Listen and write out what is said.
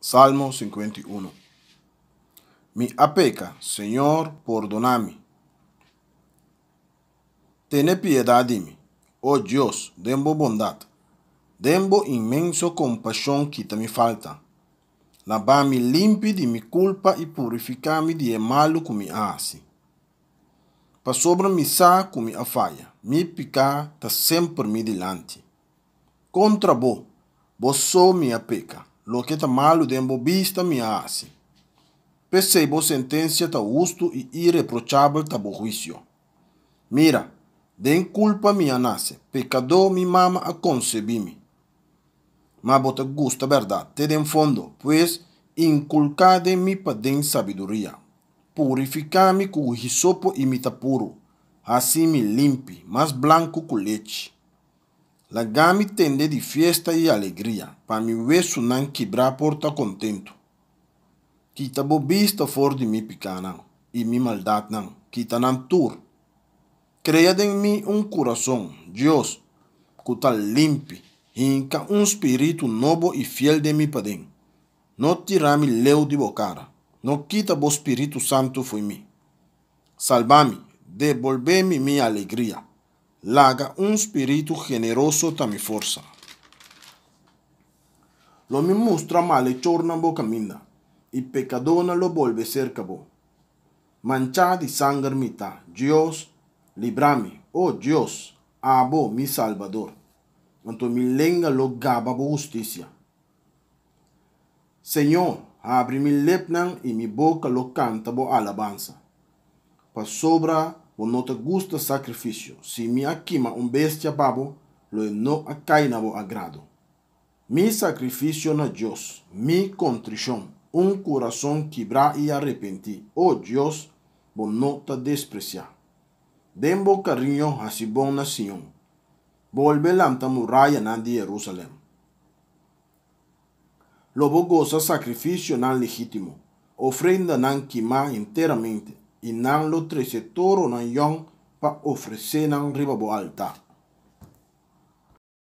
Salmo 51. Mi a peka, Señor, pordoná mi. Tene piedat di mi, o Dios, den bo bondat. Den bo inmenso kompashon kita mi falta. Laba mi limpi di mi kulpa i purifiká mi di e malu ku mi a hasi. Pasobra mi sa ku mi a faya, mi piká ta semper mi dilanti. Kontra bo, bo so mi a peka, loke ta malu den bo bista mi a hasi. P'esei bo sentensia ta hustu i ireprochabel ta bo huisio. Mira, den kulpa mi a nase, pekadó mi mama a konsebí mi. Ma bo ta gusta bèrdat te den fondo, pues inkulká den mi paden sabiduria. Purifiká mi ku hisopo i mi ta puru, hasi mi limpi, mas blanku ku lechi. Laga mi tende di fiesta i alegria, pa mi wesunan kibrá por ta kontentu. Kita bo bista for di mi pikánan i mi maldatnan, kita nan tur. Krea den mi un kurason, Dios, ku ta limpi, hinka un spiritu nobo i fiel den mi paden. No tira mi leu di bo kara, no kita bo spiritu santu fo'i mi. Salba mi, debolbé mi mi alegria, laga un spiritu generoso ta mi forsa. Lo mi mustra malechornan bo kaminda, i pekadónan lo bolbe serka bo. Manchá di sanger mi ta, Dios, libra mi, o Dios, abo, mi Salbador. Anto mi lenga lo gaba bo hustisia. Señor, habri mi lepnan i mi boka lo kanta bo alabansa. Pasobra bo no ta gusta sakrifisio, si mi a kima un bestia pa bo, lo e no a kai na bo agrado. Mi sakrifisio na Dios, mi kontrishon, un kurason kibrá i arepentí, o Dios, bo no ta despresiá. Den bo kariño hasi bon na Sion, bolbe lanta murayanan di Herusalèm. Lo bo gosa sakrifisionan legítimo, ofrendanan kimá henteramente, i nan lo trese toronan yòn pa ofresé nan riba bo altá.